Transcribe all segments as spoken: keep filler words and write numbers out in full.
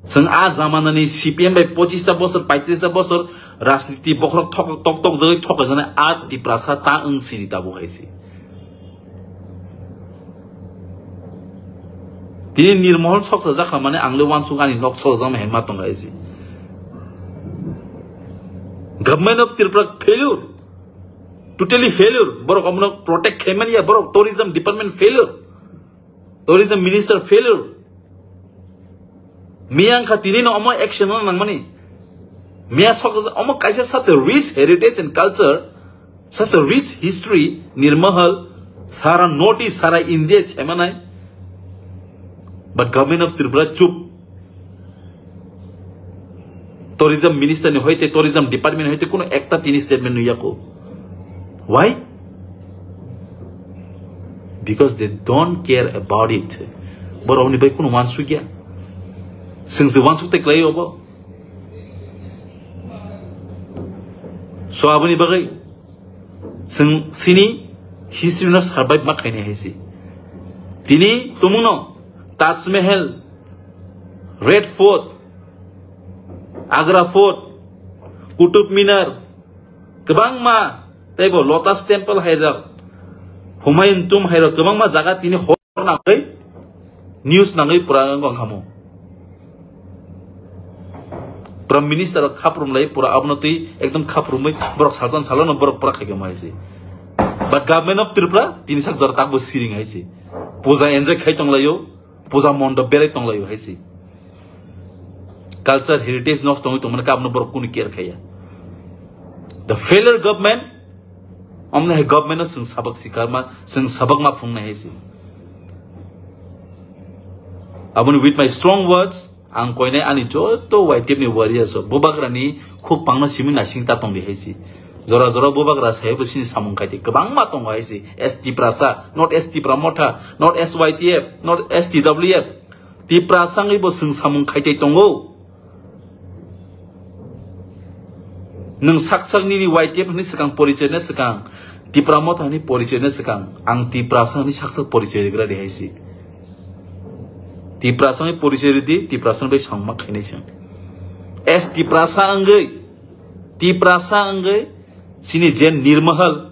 Chwng a jamanani C P M bai pochista bosor, paitris ta bosor rajniti bokhorok thok-, tok tok jagwi thokjagwi a Tiprasa ta wng sini tabuk hai se. Tini Nirmohol soksa jakha mane ang le wansuk ani nok soksa jakma hai ma tong hai se. Government of Tripura failure. Totally failure. Borok omono protect khaimani ya, borok tourism department failure. Tourism minister failure. Miyang kha tini no omo action no nangmani. Miya sok omo kaisa such a rich heritage and culture, such a rich history, Nirmahal, sara North East, sara India semanai. But government of Tripura chup. Tourism minister ni hoite, tourism department hoite kuno ekta tini statement nuya ko. Why? Because they don't care about it. Borok ni bai kuno wansuk ya. Sing se wansuk te klai obo. So aboni bagwi sing sini history no survive ma khaini hai se. Tini tumuno Taj Mahal, Red Fort, Agra Fort, Qutub Minar, kwbangma teibo Lotus Temple hairok, Humayun Tomb hairok kwbangma jaga tini hor nangwi, news nangwi pura wng khamu. Prime Minister rok khaprum lai pura abono twi ekdom khaprumwi borok salsan salono borok pura khaikhe hai se. But Government of Tripura tini sak jora takbo siring hai se. Puja enjoy khai tonglaio. Puja mondop berai tonglaio hai se. Culture heritage nosto wngwi tongmani khe abono borok kunu care khaiya. The failure government, omni hai government no chwng sabak sikarma, chwng sabak ma phungnai hai se. Aboni with my strong words, ang koinai ani joto Y T F ni warriors rok, bubagrani khuk pangno simi nasing ta tongdi hai se. Jora jora bubagra sai bo sini samung khaiti kwbangma tongo hai se. S T Tiprasa, not S T Tipra Motha, not S Y T F, not S T W F. Tiprasa wngwi bo chwng samung khaitai tongo. Nwng sak sak nini Y T F ni swkang porichoi na swkang, Tipra Motha ni porichoi na swkang, ang Tiprasa ni sak sak porichoi rigra di hai se. Tiprasa ni porichoi ridi, Tiprasa ni bai songma khainai se. S Tiprasa wngwi, Tiprasa wngwi, sini je Nirmahal,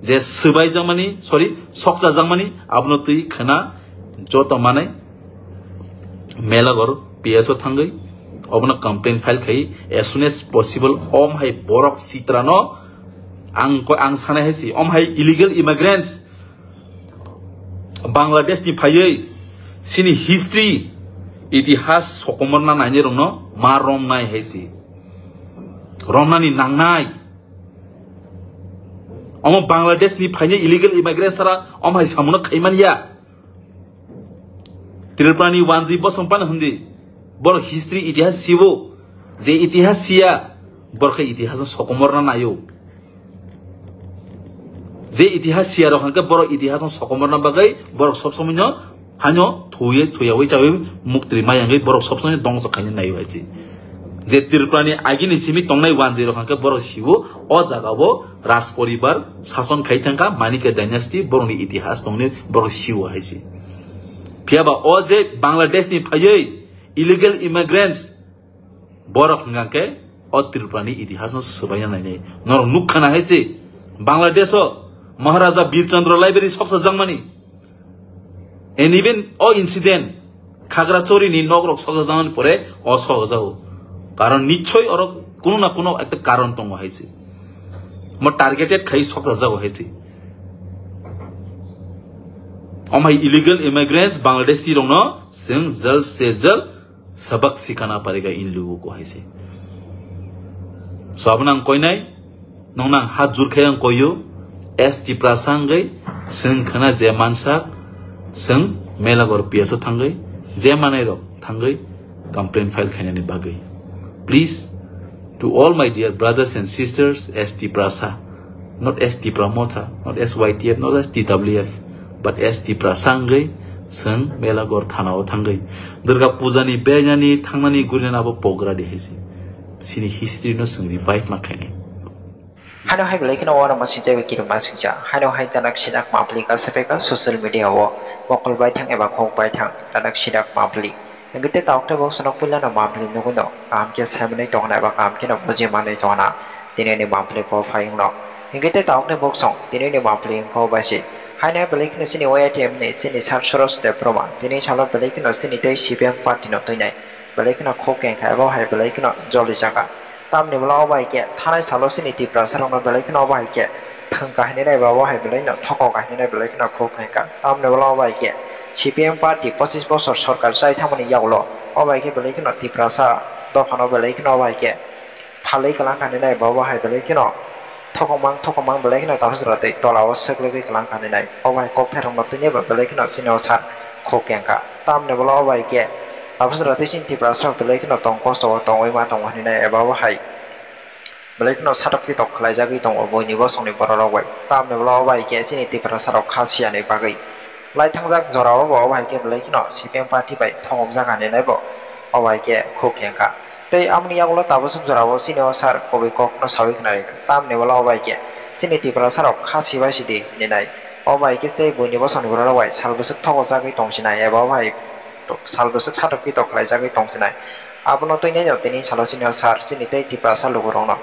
je swbaijakmani, sorry, sokchajakmani, abono twi khwna joto manai Melagor P S o thangwi obono complaint file khai as soon as possible. Om hai borok sitrano ang ko-, ang sanai hai si, om hai illegal immigrants Bangladesh ni phaiwi sini history, itihas sokomorna nainai rokno ma romnai hai si, romnani nangnai. Omo Bangladesh ni phainai illegal immigrant sara om hai samono khaiman ya. Tripura ni wanjwi bosong pano hindi. Borok history itihas sibo. Je itihas siya, borok khe itihas no sokomorna nayo. Je itihas siya rok hwnkhe borok itihas no sokomorna bagwi borok sob somoi no Hano thuye thuyawi chawi muktri mayangwi borok sob somoi dongso khaina naio hai si. Je Tripura ni agini simi tongnai wanjwi rok hwnkhe borok siwo o jaga o Raj poribar sason khai thangkha, Manikya dynasty borokni itihas tongni borok siwo hai si. Phiya ba o je Bangladesh ni phaiwi illegal immigrants borok hwnkha khe o Tripura ni itihas no swbaina nainai. Norok nuk khana hai si Bangladesh o Maharaja Bir Chandra Library soksa jangmani. And even o incident, Khagrachori ni nok rok soksa jangmani pore o soksa jago. Karon nichoi oro kuno na kuno ekta karon tongo hai se. Mo targeted khai soksa jago hai se. Omhai illegal immigrants Bangladeshi rokno seng jail se jail sabak sikana pariga in lugu ko hai se. So abono ang koinai, nongno ang hat jur khai ang koiyo, S Tiprasa wngwi, chwng khna je mansak, chwng Melagor P S o thangwi, je manai rok thangwi complaint file khainani bagwi. Please, to all my dear brothers and sisters, S Tiprasa, not S Tipra Motha, not S Y T F, not S T W F, but S Tiprasa wngwi chwng Melagor thana o thangwi Durga Puja ni berainani thangnani gurinani abo pogra di hai se. Sini history no chwng revive ma khainai. Hano hai belai kheno uanama sinjak bai kirima singjak. Hano hai tanak sinak mapli ka sepeka social media o mokol baithang eba khok baithang tanak sinak mapli. Hingke te tabuk tei bok sonok puila no mampli nugui no kaham khe saimanwi tongna eba kaham khe no buji manwi tongna tini ni mampli bo phai wngno. Hingke te tabuk tei bok song tini ni mampli wngkha o bai se. Haino belai kheno chini Y I T M ni chini sar Suros Debbarma tini salo belai kheno chini tei C P M party no twinai belai kheno khuk kengkha eba hai belai kheno joli jaga. Tamni bwla o bai khe thanai salo chini Tiprasa rokno belai kheno o bai khe thwng kahinwi nai ba o hai belai no thokok kahinwi nai belai kheno khuk kengkha. Tamni bwla o bai khe C P M party pochis bosor sorkar chai thangmani yagulo o bai khe belai kheno Tiprasa dophano belai kheno o bai khe phalwi kwlang kha hinwi nai bo bo hai belai kheno thokongmang thokongmang belai kheno tabuk jora tei tola o swk logwi kwlang kha hinwi nai o bai kok therong no tini bo belai kheno chini o sar khuk kengkha. Tamni bwla o bai khe tabuk jora tei chini Tiprasa rok belai kheno tong kosto o tongwi ma tongo hinwi nai eba bo hai belai kheno satok pitok khlaijagwi tongo buini bosongni bororok bai. Tamni bwla o bai khe chini Tiprasa rok kha siyani bagwi lai thangjak jora o bo o bai khe belai kheno C P M party bai thongokjak hinwi nai bo o bai khe khuk kengkha. Tei amoni yagulo tabuk jora o chini o sar kubui kok no sawi khna rikha. Tamni bwla o bai khe chini Tiprasa rok kha sibai sidi hinwi nai o bai khe tei buini bosongni bororok bai sal bwswk thokokjagwi tongsinai eba o bai sal bwswk satok pitok khlaijagwi tongsinai. Abono twi nai no tini salo chini o sar chini tei Tiprasa lukurokno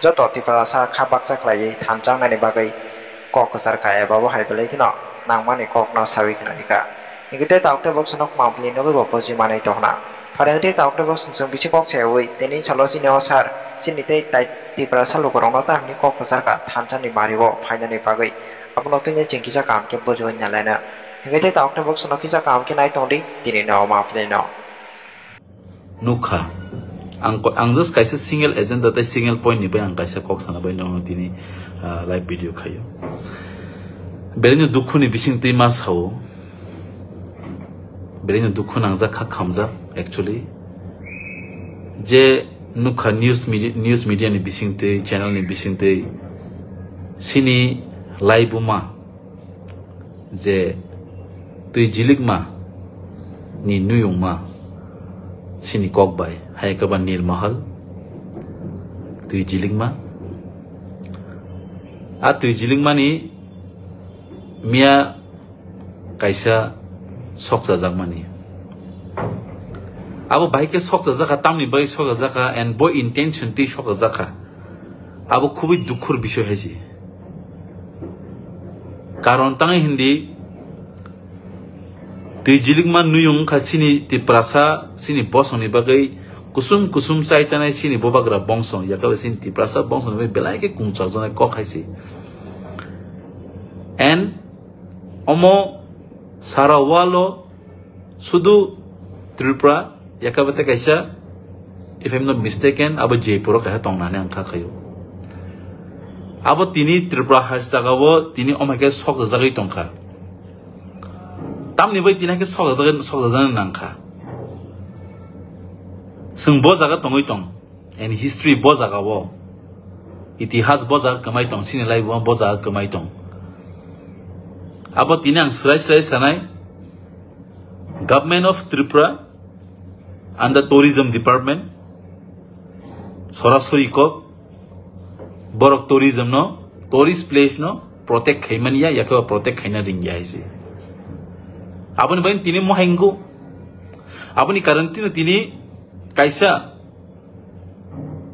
joto Tiprasa kha baksa khlaiwi thanchang nani bagwi kok kwchar kha eba bo hai belai kheno nangmani kok no sawi khna rikha. Hingke tei tabuk tei bok sonok mampli nugui bo buji manwi tongna. Phaiyung tei tabuk tei bok song chwng bisi kok sayawi tini salo chini o sar chini tei tai Tiprasa lukurokno tamni kok kwchar kha thanchani bari o phainani bagwi abono twi nai chwng kisa kaham khe bujiwi nalaina. Hingke tei tabuk tei bok sonok kisa kaham khe nai tongdi tini no mampli no. Nukha. Ang ko-, ang just kaisa single agenda tei single point ni bai ang kaisa kok sana bai nono tini, ah, live video khaio. Belai no dukhu ni bising twi ma sao. Belai no dukhu nangjak kha khamjak actually. Je nukha news medi-, news media ni bising twi, channel ni bising twi sini laibuma je twi jilikma ni nuyungma sini kok bai hai khe ba Nirmahal twi jilikma. A twi jilikmani miya kaisa sokchajakmani. Abo bahai khe sokchajakha, tamni bagwi sokchajakha and bo intention twi sokchajakha. Abo khubui dukhur bisoi hai se. Karon tangwi hindi twi jilikma nuyung wngkha chini Tiprasa, chini bosongni bagwi kusum kusum chai tanai chini bobagra bongso, yakaba chini Tiprasa bongsoni bagwi belai khe kungchakjaknai kok hai se. And omo sara walo sudu Tripura, yakaba tei kaisa, if I'm not mistaken, abo Jaipur o kaisa tongna hinwi ang kha khaio. Abo tini Tripura hai jaga o tini omo hai khe sokjagwi tongkha. Tamni bai tini hai khe sokjagwi, sokjagwi nangkha. Chwng bo jaga tongwi tong. And history bo jaga o, itihas bo jaga kwmai tong, chini life bo, bo jaga kwmai tong. Abo tini ang swrai swrai sanai, Government of Tripura and the Tourism Department, sorasori kok, borok tourism no, tourist place no protect khaimani ya, yakhe protect khaina ringya hai se. Aboni bai tini mohai wngkhu. Aboni karon tino tini kaisa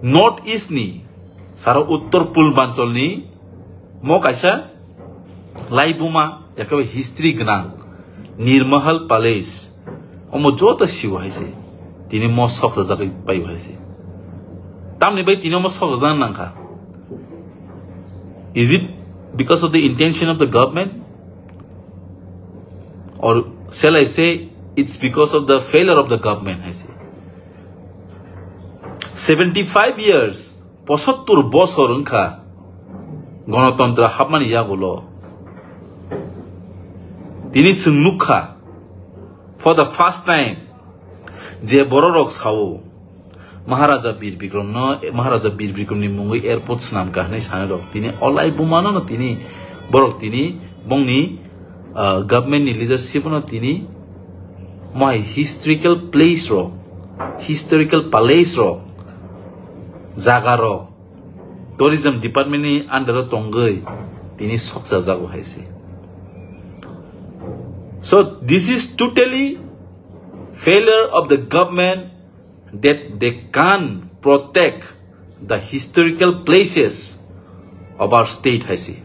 North East ni sara Uttor Purbanchal ni mo kaisa laibuma, yakhe history gwnang Nirmahal Palace. Omo joto siwo hai se. Tini mo sokchajagwi paibo hai se. Tamni bai tini omo sokchajak nangkha. Is it because of the intention of the government? Or shall I say it's because of the failure of the government hai se. Seventy-five years, pochottor bosor wngkha gonotantra hapmani yagulo. Tini chwng nukha, for the first time, je bororok sao, Maharaja Bir Bikram no, Maharaja Bir Bikram ni mungwi airport swnam kha hinwi sanai rok. Tini olai bumano no tini borok tini bongni, ah, government ni leadership no tini mohai historical place rok, historical palace rok, jaga rok, tourism department ni under o tongwi tini sokchajago hai se. So this is totally failure of the government that they can protect the historical places of our state hai se.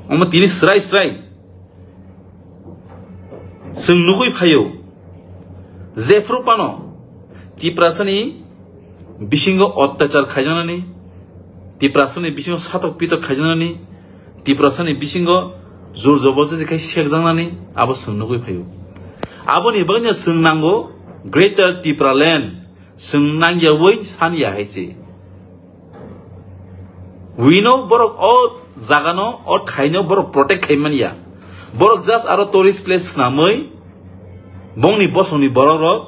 Omo tini srai srai chwng nugwi phaio, jephru phano Tiprasani bisingo ottachar khaijaknani, Tiprasani bisingo satok pitok khaijaknani, Tiprasani bisingo jor joborjosti khai sekjaknani abo chwng nugwi phaio. Aboni bagwino chwng nango Greater Tipraland, chwng nangyawi sanya hai se. We know borok o jagano, o thaino borok protect khai manya. Borok just aro tourist place swnamwi bongni bosongni borok rok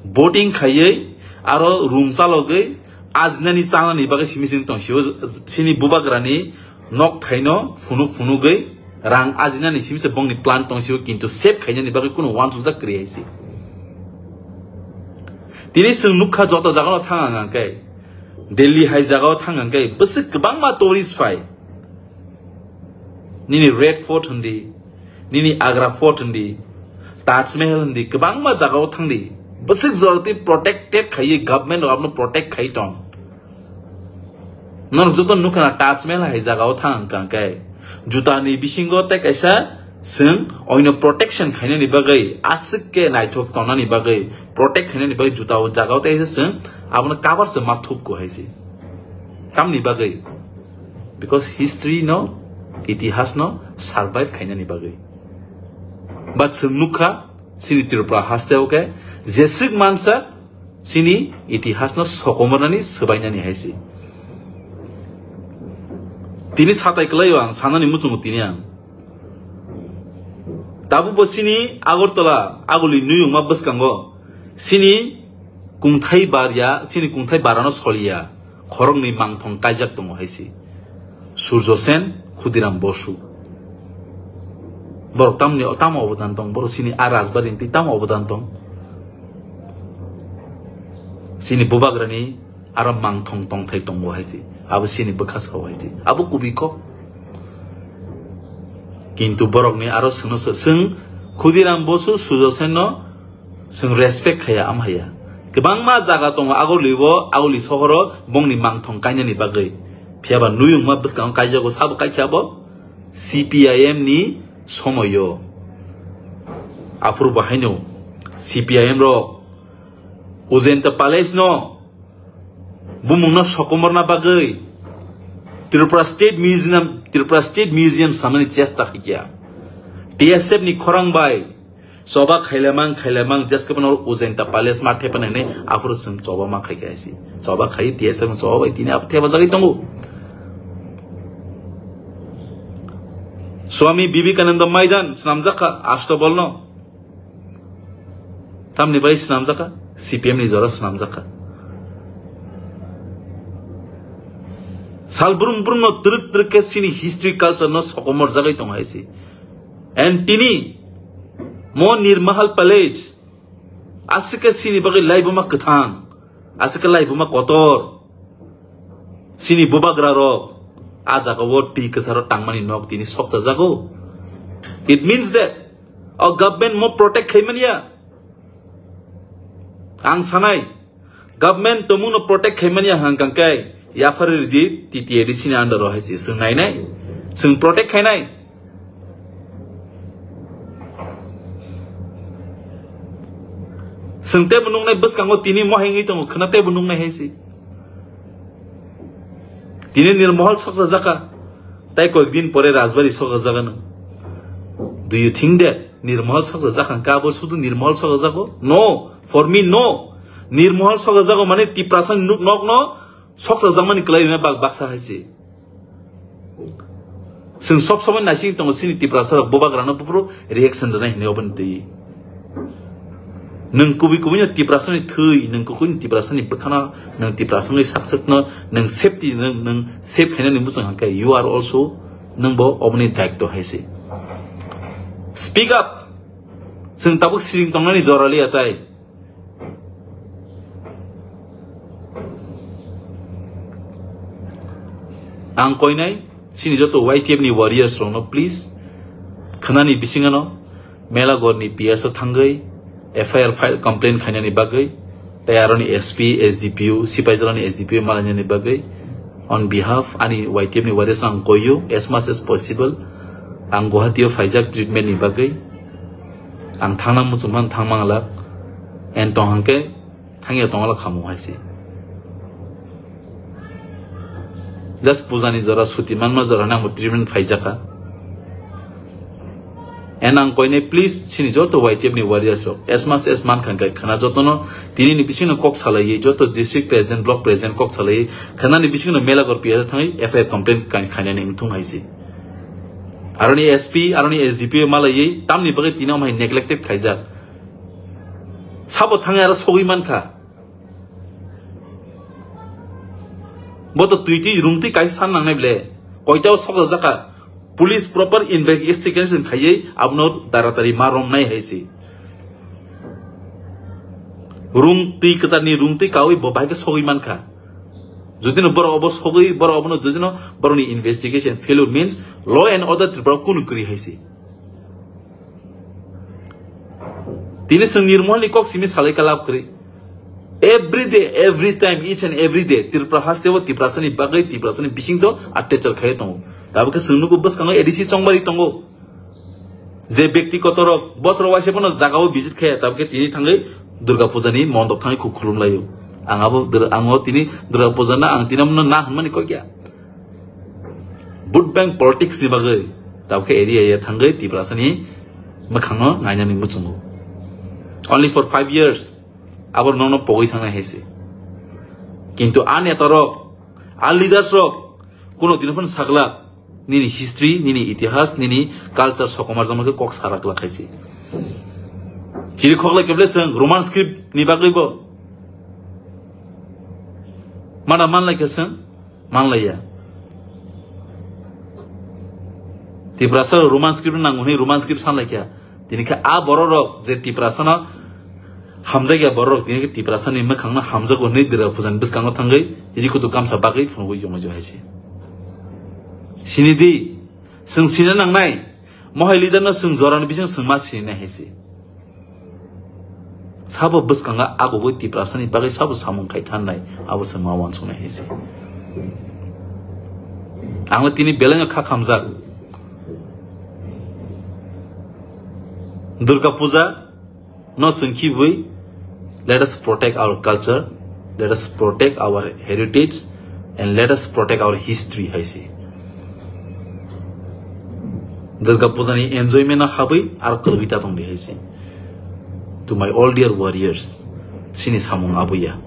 boating khaiwi aro room chalogwi ajinani chanani bagwi simi simi tongsio, sini bubagrani nok thaino phunuk phunugwi rang ajinani simi se bongni plan tongsio, kintu save khainani bagwi kuno uansukjak kwrwi hai se. Tini chwng nukha joto jagano thang ang khe, Delhi hai jagao thang ang khe bwswk kwbangma tourist phai. Nini Red Fort hindi, nini Agra Fort hindi, Taj Mahal hindi, kwbangma jagao thangdi. Bwswk joroti protected khaiwi government rok abono protect khai tong. Norok joto nukha na Taj Mahal hai jagao thang kang khe. Jutani bisingo tei kaisa chwng oino protection khainani bagwi, aswk khe naithok tongnani bagwi, protect khainani bagwi juta o jagao tei kaisa chwng abono cover se ma thupko hai se. Tamni bagwi? Because history no, itihas no survive khainani bagwi. But chwng nukha, chini Tripura haste o khe jeswk mansa chini itihas no sokomornani, swbainani hai se. Tini satai kwlaio ang sanani muchungo tini ang. Tabukbo chini Agartala aguli nuyungma bwskango chini kungthai barya, chini kungthai barano soliya. Khoroknwi mangthong kaijak tongo hai se. Surjo Sen, Khudiram Bosu. Borok tamni, tamo obodan tong, borok chini a Rajbari ni twi tamo obodan tong. Chini bubagrani aro mangthong tongthai tongo hai se. Abo chini bwkha sao hai se. Abo kubui kok. Kintu borokni aro swngno sw-, swng Khudiram Bosu, Surjo Sen no Chwng respect khaya, am haya. Kwbangma jaga tongo Agoli o, Agoli sohoro bongni mangthong kainani bagwi. Phiyaba nuyungma bwskango kaijago, sabo kaikha bo C P I M ni somoyo. Aphuru bo haino C P I M rok Ujanta Palace no bumungno sokomorna bagwi Tripura State Museum, Tripura State Museum samani chesta khaikya. T S F ni khorang bai choba khailamang, khailamang, jeske bono Ujanta Palace ma thepa nai nai, aphuru chwng choba ma khaikya si. Choba khai T S F choba bai tini abo thepa jagwi tongo. Swami Vivekananda Maidan swnamjakha Ashtabal no. Tamni bai swnamjakha, C P M ni jora swnamjakha. Sal brum brum no twrwk twrwk khe chini history culture no sokomor jagwi tong hai si. And tini mo Nirmahal Palace aswk khe chini bagwi laibuma kwthang, aswk khe laibuma kotor. Chini bubagra rok a jaga o twi kwcharo tangmani nok tini sokta jago. It means that o government mo protect khaimani ya. Ang sanai, government tomung no protect khaimani ya hang kang kai, yaphar ridi T T A D C ni under o hai si, chwng nai nai, chwng protect khai nai. Chwng tebo nuknai bwskango tini mohai wngwi tongo, khwna tebo nuknai hai si. Tini Nirmahal soksa jaka, tai koyek din pore Rajbari soksa jaka no. Do you think that Nirmahal soksa jaka hwnkhe abo sudu Nirmahal soksa jago? No, for me no. Nirmahal soksa jago mane Tiprasa nuk nok no soksa jakmani kwlai rwna bak baksa hai se. Chwng sob somoi naising tongo chini Tiprasa rok bubagra no buphuru reaction rwnai hinwi oboni twi. Nwng kubui kubui no Tiprasa ni thwi, nwng kubui ni Tiprasa ni bwkhano, nwng Tiprasa ni sakswk no, nwng safety, nwng, nwng safe khainani muchung hwnkhe you are also, nwng bo oboni daitto hai se. Speak up. Chwng tabuk siring tongnani jora liya tai. Ang koinai, chini joto Y T F ni warriors rokno, please, khwnani bisingano, Melagor ni P S o thangwi F I R file complaint khainani bagwi, tei aroni S P, S D P O, Sipaijala ni S D P O malainani bagwi, on behalf ani Y T F ni warriors ang koiyo, as much as possible, ang Guwahati o phaijak treatment ni bagwi, ang thangna muchungman thangmanglak, and tong hangke thangya tongala khamu hai se. Just puja ni jora, suti manma jora nang bo treatment phaijakha. And ang koine please sini joto Y T F ni warriors rok as much as man khan kai khana jotono tini ni bisingno kok salaiwi joto district president, block president kok salaiwi khana ni bisingno Melagor P S o thangwi F I R complaint kai khainani wngthung hai se. Aroni S P, aroni S D P O malaiwi tamni bagwi tini omo hai neglected khaijak. Sabo thangwi aro sogwi mankha. Bo to twi twi rung twi kaisa san nangnai ble. Koita o sokjak jakha. Police proper investigation khaiwi abono taratari ma romnai hai se. Rung twi kwchar ni rung twi kawi bo bahai khe sogwi mankha. Judino borok obo sogwi, borok obono judino borokni investigation failure means law and order Tripura kunu kwrwi hai se. Tini chwng Nirmohol ni kok simi salai ka lab kwrwi. Every day, every time, each and every day, Tripura haste o Tiprasa ni bagwi, Tiprasa ni bising to atechar khai tongo. Tabuk khe chwng nugo bwskango A D C chongmari tongo. Je byaktigoto rok bosor waisa phano jaga o visit khaya, tabuk khe tini thangwi Durga Puja ni mondop thangwi khuk khulum laio. Ang abo dur-, ang o tini Durga Puja na ang tini amo na hwnmani kok ya. Vote bank politics ni bagwi tabuk khe area area thangwi Tiprasa ni mwkhang no nainani muchungo. Only for five years abo nono pogwi thangnai hai se. Kintu a neta rok, a leaders rok kuno din phano sakla nini history, nini itihas, nini culture sokomar jama khe kok sarak la khai se. Chiri khoklai keble chwng Roman script ni bagwi bo mana manlai khe chwng manlaiya. Tiprasa Roman script nango hwnwi Roman script sanlaikha. Tini khe a bororok je Tiprasano hamjakya bororok tini khe Tiprasani mwkhangno hamjago hwnwi Durga Pujani bwskango thangwi rikutu kamsa bagwi phunugwi yongwi hai se. Sini di, chwng sina nangnai, mohai leader no chwng jorani bising chwng ma sinai hai se. Sabo bwskango agugwi Tiprasani bagwi sabo samung khai thanai, abo se ma uansuknai hai se. Ang le tini belai no kha khamjak. Durga Puja no chwng khibwi, let us protect our culture, let us protect our heritage, and let us protect our history hai se. Durga Puja ni enjoyment no habwi aro kwrwgwi ta tong di hai se. To my all dear warriors, sini samung abuya.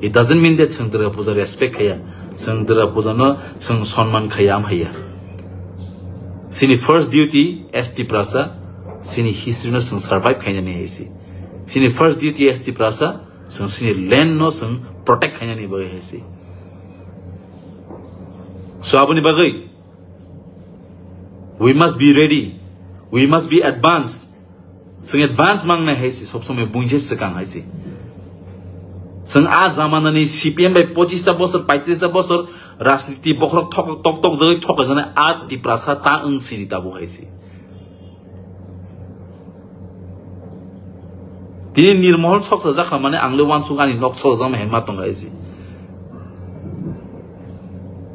It doesn't mean that chwng Durga Puja respect khaya, chwng Durga Puja no chwng sonman khaya am haya. Sini first duty as Tiprasa, sini history no chwng survive khainani hai se. Sini first duty as Tiprasa, chwng sini land no chwng protect khainani bagwi hai se. So aboni bagwi we must be ready, we must be advance. Chwng advance mangnai hai se, sob somoi buinse swkang hai se. Chwng a jamanani C P M bai pochista bosor, paitris ta bosor rajniti bokhorok thok, tok, tok jagwi thok jana a Tiprasa ta wng sini tabuk hai se. Tini Nirmohol soksa jakha mane ang le uansuk ani nok soksa jakma hai ma tong hai se.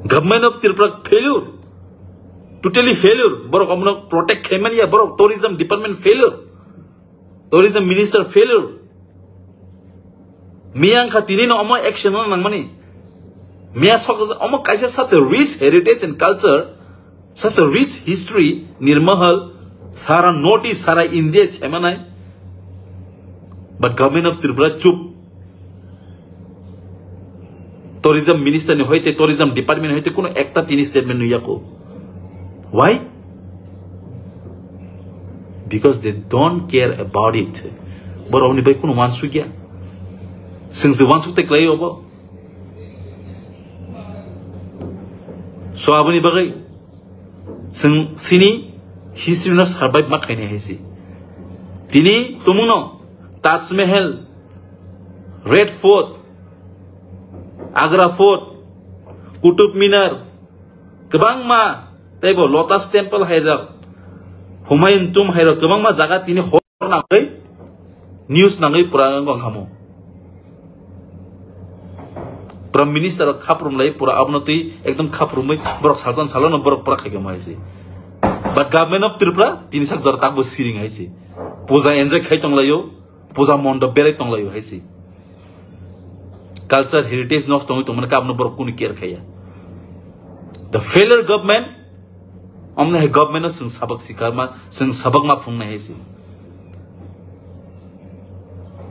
Government of Tripura failure. Totally failure. Borok omono protect khaimani ya, borok tourism department failure. Tourism minister failure. Miyang kha tini no omo action no nangmani. Miya sok omo kaisa such a rich heritage and culture, such a rich history, Nirmohol, sara North East, sara India semanai. But government of Tripura chup. Tourism minister ni hoite, tourism department hoite kuno ekta tini statement nuya ko. Why? Because they don't care about it. Borok ni bai kuno wansuk ya. Chwng se wansuk te klai obo. So aboni bagwi chwng sini history no survive ma khaini hai se. Tini tumuno Taj Mahal, Red Fort, Agra Fort, Qutub Minar, kwbangma teibo Lotus Temple hai rok, Humayun Tum hai rok kwbangma jaga tini hor nangwi, news nangwi pura wng kha mo. Prime Minister rok khaprum lai pura abono twi ekdom khaprumwi borok salsan salono borok pura khaikha mo hai se. But Government of Tripura tini sak jora takbo siring hai se. Puja enjoy khai tong laio, puja mondop berai tong laio hai se. Culture heritage nosto wngwi tongmani khe abono borok kunu care khaiya. The failure government, omni hai government no chwng sabak sikarma, chwng sabak ma phungnai hai se.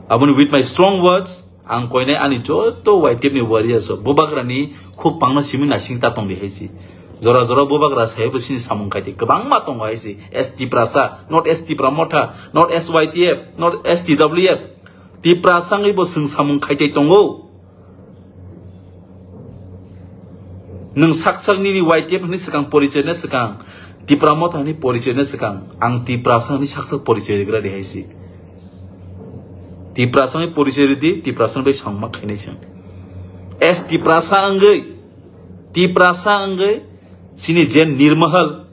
Aboni with my strong words, ang koinai ani joto Y T F ni warriors rok, bubagrani khuk pangno simi naising ta tongdi hai se. Jora jora bubagra saibo sini samung khaiti kwbangma tongo hai se. S Tiprasa, not S Tipra Motha, not S Y T F, not S T W F. Tiprasa wngwi bo chwng samung khaitai tongo. Nwng sak sak nini Y T F ni swkang porichoi na swkang, Tipra Motha ni porichoi na swkang, ang Tiprasa ni sak sak porichoi rigra de hai se. Tiprasa ni porichoi ridi, Tiprasa ni bai samung ma khainai se. S Tiprasa wngwi, Tiprasa wngwi, sini je nirmahal,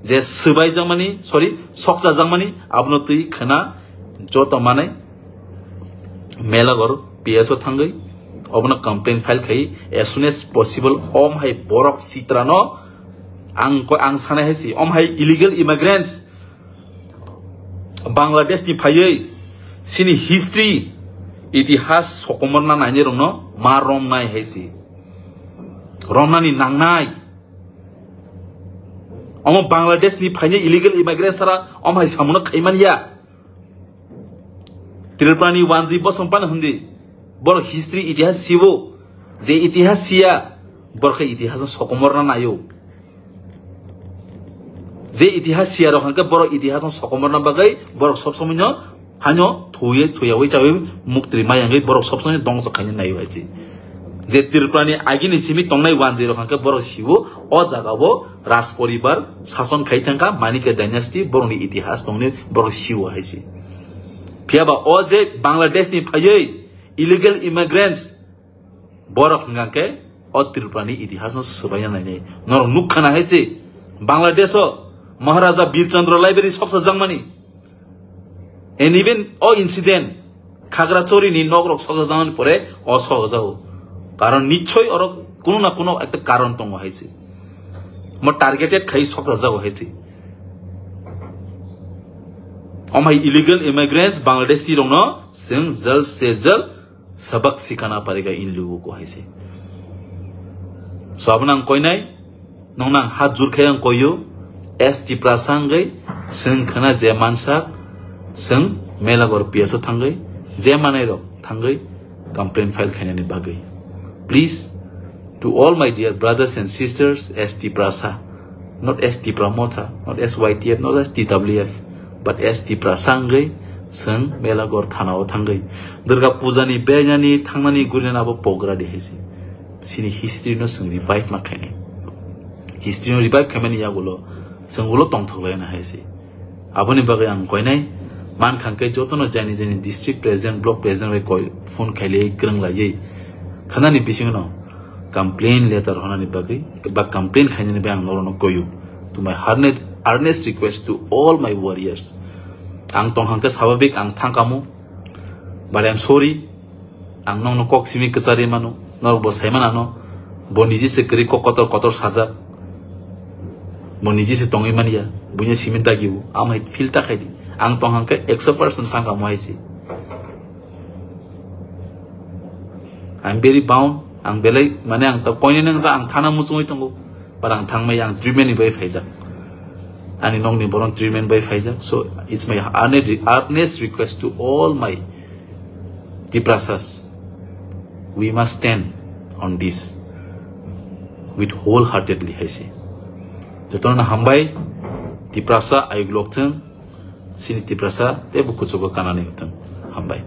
je swbaijakmani, sorry, sokchajakmani, abono twi khwna joto manai Melagor P S o thangwi obono complaint file khai as soon as possible. Om hai borok sitrano ang ko-, ang sanai hai si, om hai illegal immigrants Bangladesh ni phaiwi sini history, itihas sokomorna nainai rokno ma romnai hai si, romnani nangnai. Omo Bangladesh ni phainai illegal immigrant sara om hai samono khaiman ya. Tripura ni wanjwi bosong pan hindi. Borok history itihas sibo. Je itihas siya, borok khe itihas no sokomorna nayo. Je itihas siya rok hwnkhe borok itihas no sokomorna bagwi borok sob somoi no Hano thuye thuyawi chawi muktri mayangwi borok sob somoi dongso khaina naio hai si. Je Tripura ni agini simi tongnai wanjwi rok hwnkhe borok siwo o jaga o Raj poribar sason khai thangkha, Manikya dynasty borokni itihas tongni borok siwo hai si. Phiya ba o je Bangladesh ni phaiwi illegal immigrants borok hwnkha khe o Tripura ni itihas no swbaina nainai. Norok nukha na hai se Bangladesh o Maharaja Bir Chandra Library soksa jangmani. And even o incident Khagrachori ni nok rok soksa jangmani pore o soksa jago. Karon nichoi orok kuno na kuno ekta karon tongo hai se. Mo targeted khai soksa jago hai se. Omhai illegal immigrants Bangladeshi rok no seng jal se jal Sabak sikana pariga in lugu ko hai se. So abono ang koinai, nongno ang hat jur khai ang koiyo, S Tiprasa wngwi, seng khna je mansak, seng Melagor P S o thangwi, je manai rok thangwi complaint file khainani bagwi. Please, to all my dear brothers and sisters, S Tiprasa, not S Tipra Motha, not S Y T F, not S T W F, but S Tiprasa wngwi, seng Melagor thana o thangwi. Durga Puja ni berainani thangnani gurinani abo pogra di hai se. Sini history no seng revive ma khainai. History no revive khaimani yagulo seng ulo tongthok laina hai se. Aboni bagwi ang koinai man khangkhe jotono jani jani district president, block president bai koi phone khailai kwrwng laiwi khanani bisingo no complain letter honani bagwi ba complain khainani bai ang norokno koiyo. To my earnest, earnest request to all my warriors. Ang tong hangkhe sababik ang thangkamo, but I am sorry. Ang nokno kok simi kwcharwi mano, norok bo sai mano ano. Bo niji se kwrwi kok kotor kotor sajak. Bo niji se tongwi manya, buino simi dagibo. Amo hai feel ta khaidi. Ang tong hangkhe ekso percent thangkamo hai se. I am very bound. Ang belai, mane ang ta koine nang ja, ang thana muchungwi tongo. But ang thangmai, ang treatment ni bai phaijak. Ani nokni borok treatment bai phaijak. So it's my earne-, earnest request to all my Tiprasas. We must stand on this with wholeheartedly hai se. Jotono hambai, Tiprasa ayuk lok thung, sini Tiprasa tebo kuchugo kanani thung. Hambai.